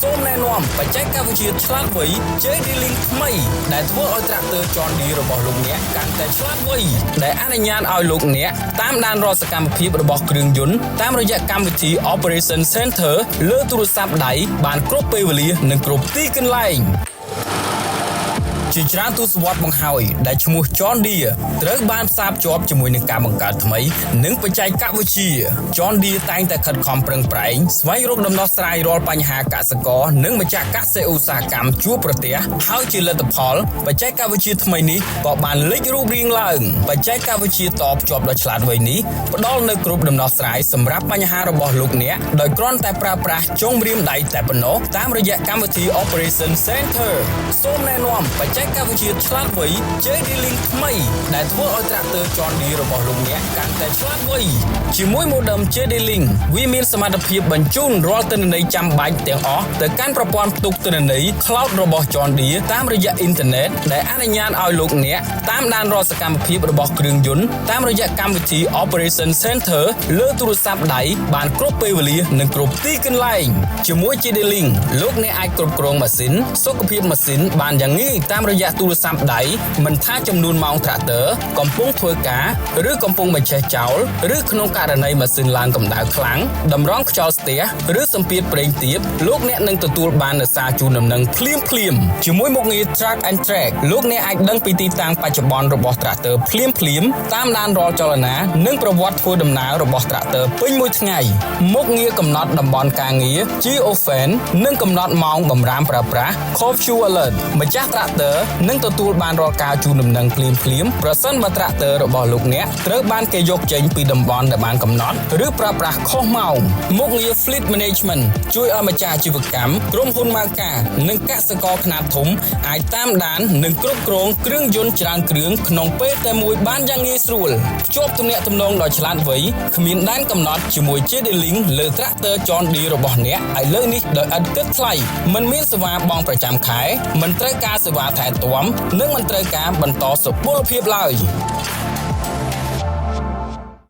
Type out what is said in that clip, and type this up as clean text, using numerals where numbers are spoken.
សូមណែនាំបច្ចេកវិទ្យាឆ្លាតវៃ JD-Link ថ្មីដែលធ្វើឲ្យត្រាក់ទ័រ John Deere របស់លោកអ្នកកាន់តែឆ្លាតវៃដែលអនុញ្ញាតឲ្យលោកអ្នកតាមដានរាល់សកម្មភាពរបស់គ្រឿងយន្តតាមរយៈកម្មវិធី Operation Center លើទូរស័ព្ទដៃបានគ្រប់ពេលវេលានិងគ្រប់ទីកន្លែង ជាច្រើនទសវត្សរ៍មកហើយដែលឈ្មោះ John Deere ត្រូវបានផ្សារភ្ជាប់ជាមួយនឹងការបង្កើតថ្មី និងបច្ចេកវិទ្យា John Deere តែងតែខិតខំប្រឹងប្រែងស្វែងរកដំណោះស្រាយរាល់បញ្ហាកសិករនិងម្ចាស់កសិឧស្សាហកម្មជួបប្រទះហើយជាលទ្ធផលបច្ចេកវិទ្យាថ្មីនេះក៏បានលេចរូបរាងឡើងបច្ចេកវិទ្យាតភ្ជាប់ដ៏ឆ្លាតវៃនេះផ្ដល់នូវគ្រប់ដំណោះស្រាយសម្រាប់បញ្ហារបស់លោកអ្នកដោយគ្រាន់តែប្រើប្រាស់ចុងម្រាមដៃតែប៉ុណ្ណោះតាមរយៈកម្មវិធី Operation Center សូមណែនាំបច្ចេកវិទ្យាឆ្លាតវៃ JD-Link ថ្មីដែលធ្វើឲ្យត្រាក់ទ័រ John Deere របស់លោកអ្នកកាន់តែឆ្លាតវៃជាមួយ modem JD-Link វាមានសមត្ថភាពបញ្ជូនរាល់ទិន្នន័យចាំបាច់ទាំងអស់ទៅកាន់ប្រព័ន្ធផ្ទុកទិន្នន័យ Cloud របស់ John Deere តាមរយៈអ៊ីនធឺណិតដែលអនុញ្ញាតឲ្យលោកអ្នកតាមដានរាល់សកម្មភាពរបស់គ្រឿងយន្តតាមរយៈកម្មវិធី Operation Center លើទូរស័ព្ទដៃបានគ្រប់ពេលវេលានិងគ្រប់ទីកន្លែងជាមួយ JD-Link លោកអ្នកអាចគ្រប់គ្រងម៉ាស៊ីនសុខភាពម៉ាស៊ីនបានយ៉ាងងាយតាមរយៈទូរស័ព្ទដៃមិនថាចំនួនម៉ោងត្រាក់ទ័រកំពុងធ្វើការឬកំពុងបញ្ឆេះចោលឬក្នុងករណីម៉ាស៊ីនឡើងកម្ដៅខ្លាំងតម្រងខ្យល់ស្ទះឬសម្ពាធប្រេងទាបលោកអ្នកនឹងទទួលបាននូវសារជូនដំណឹងភ្លាមភ្លាមៗជាមួយមុខងារ Track and Track លោកអ្នកអាចដឹងពីទីតាំងបច្ចុប្បន្នរបស់ត្រាក់ទ័រភ្លាមភ្លាមៗតាមដានរាល់ចលនានិងប្រវត្តិធ្វើដំណើររបស់ត្រាក់ទ័រពេញមួយថ្ងៃមុខងារកំណត់តំបន់ការងារ Geofence និងកំណត់ម៉ោងបំរាមប្រើប្រាស់ Curfew Alert ម្ចាស់ត្រាក់ទ័រនឹងទទួលបានរាល់ការជូនដំណឹងភ្លាមភ្លាមៗប្រសិនបើត្រាក់ទ័ររបស់លោកអ្នកត្រូវបានគេយកចេញពីតំបន់ដែលបានកំណត់ឬប្រើប្រាស់ខុសម៉ោងមុខងារ Fleet Management ជួយឲ្យម្ចាស់អាជីវកម្មក្រុមហ៊ុនម៉ៅការនិងកសិករខ្នាតធំអាចតាមដាននិងគ្រប់គ្រងគ្រឿងយន្តច្រើនគ្រឿងក្នុងពេលតែមួយបានយ៉ាងងាយស្រួលភ្ជាប់ទំនាក់ទំនងដ៏ឆ្លាតវៃគ្មានដែនកំណត់ជាមួយ JD-Link លើត្រាក់ទ័រ John Deere របស់អ្នកឥឡូវនេះដោយឥតគិតថ្លៃមិនមានសេវាបង់ប្រចាំខែមិនត្រូវការសេវាថែទាំនិងមិនត្រូវការបន្តសុពលភាពឡើយ។